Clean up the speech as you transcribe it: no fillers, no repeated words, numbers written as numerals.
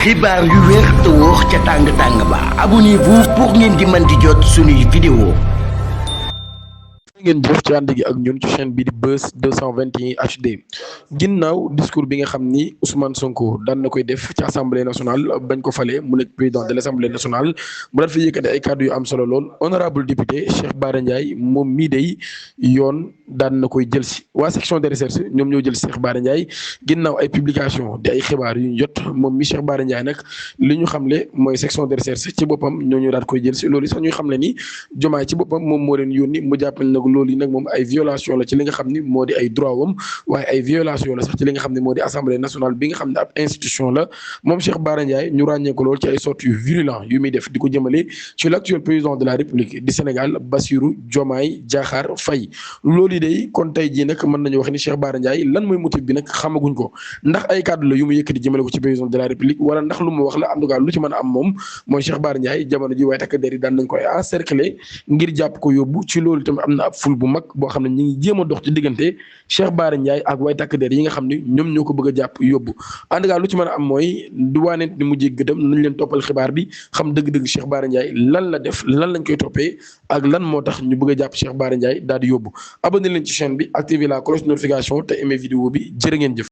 xibaar yu wér te wóor ca tàng tàng ba abonnez-vous pour ngeen di mën di jot suñuy vidéo. ngeen jëf ci ànd gi ak ñun ci chaîne bi di Buzz 221 HD ginnaaw discours bi nga xam ni Ousmane Sonko daan na koy def ci assemblée nationale bañ ko falee mu nekk président de l' assemblée nationale mu daan fi yëkkati ay kàddu yu am solo lool honorable député Cheikh Bara Ndiaye moom mii day yoon daan na koy jël si waa section de recherche ñoom ñoo jël si Cheikh Bara Ndiaye ginnaaw ay publication di ay xibaar yu ñu jot moom mi Cheikh Bara Ndiaye nag li ñu xamle mooy section de recherche ci boppam ñoo ñu daal koy jël si loolu sax ñuy xamle ni Diomaye ci boppam moom moo leen yónni mu jàppale nag loolu yi nag moom ay violation la ci li nga xam ni moo di ay droit wam waaye ay violation la sax ci li nga xam ne moo di assemblée nationale bi nga xam ne ab institution la moom Cheikh Bara Ndiaye ñu ràññee ko lool ci ay sorties yu virulent yu muy def di ko jëmale ci l' actuel président de la république du Sénégal Bassirou Diomaye Diakhar Faye loolu yi day kon tey jii nag mën nañu wax ni Cheikh Bara Ndiaye lan mooy motif bi nag xamaguñ ko ndax ay kàddu la yu mu yëkkati jëmale ko ci président de la république wala ndax lu mu wax la en tout cas lu ci mën a am moom mooy Cheikh Bara Ndiaye jamono ji waaye takk der yi daan nañ koy encercler ngir jàpp ko yóbbu ci loolu tamit am na ab ful bu mag boo xam ne ñu ngi jéem a dox ci diggante Cheikh Bara Ndiaye ak way takk der yi nga xam ne ñoom ñoo ko bëgg a jàpp yóbbu en tout cas lu ci mën a am mooy du waanent ni mujjee gëdëm nañ leen toppal xibaar bi xam dëgg-dëgg Cheikh Bara Ndiaye lan la def lan lañ koy toppee ak lan moo tax ñu bëgg a jàpp Cheikh Bara Ndiaye daal di yóbbu abonné leen ci chaîne bi activer la cloche de notification te aimé vidéo bi jërë ngeen jëf